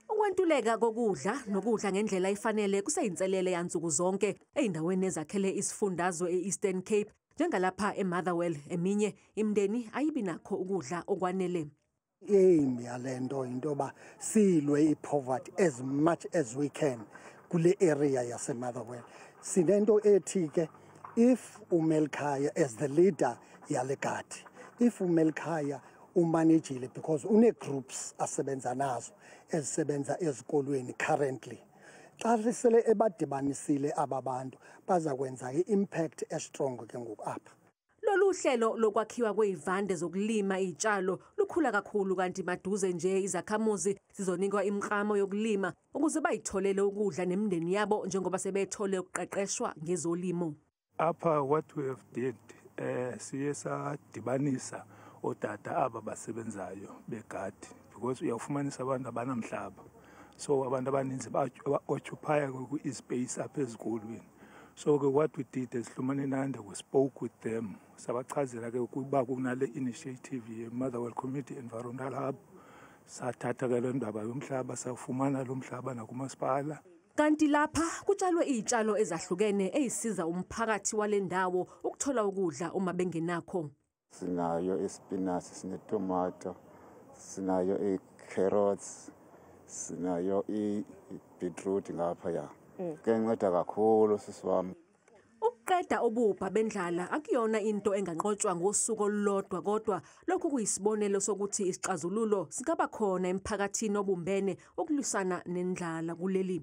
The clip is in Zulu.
Ukwentuleka kokudla nokudla ngendlela efanele kuseyinselele yansuku zonke ey'ndaweni ezakhele isifundazwe e-Eastern Cape, njengalapha eMotherwell. Eminye imindeni ayibi nakho ukudla okwanele. I-aim yale nto yinto yoba silwe i-poverty as much as we can kule area yaseMotherwell. Sinento ethi ke, if uMelikhaya as the leader yale gadi, if uMelikhaya umanejile, because une-groups asebenza nazo ezisebenza ezikolweni currently, xa sele ebadibanisile aba bantu, baza kwenza i-impact e-strong ke ngoku apha. Lolu hlelo lokwakhiwa kwey'vande zokulima iy'tshalo lukhula kakhulu, kanti maduze nje izakhamuzi zizonikwa imiklamo yokulima ukuze bayitholele ukudla nemindeni yabo, njengoba sebethole ukuqeqeshwa ngezolimo. Apha what we have did, siye sadibanisa ootata aba basebenzayo begadi, because uyawufumanisa abantu abanamhlaba, so abantu abaninzi ba-occupy i-space apha ezikolweni. So ke what we did as Hlumani Nande, we spoke with them, sabachazela ke ukuba kunale initiative ye-Motherwell Community Environmental Hub. Sathatha ke le ndaba yomhlaba, sawufumana lo mhlaba nakumasipala. Kanti lapha kutshalwe iy'tshalo ezahlukene ey'siza umphakathi wale ndawo ukuthola ukudla uma bengenakho. Sinayo ispinach, sinetomato, sinayo i-carrots, sinayo i-beetroot ngaphaya. Kuyanceda kakhulu, sisi wami. Ukuqeda ububha bendlala akuyona into enganqotshwa ngosuku olulodwa, kodwa lokhu kuyisibonelo sokuthi isixazululo singaba khona emphakathini obumbene ukulwisana nendlala kuleli.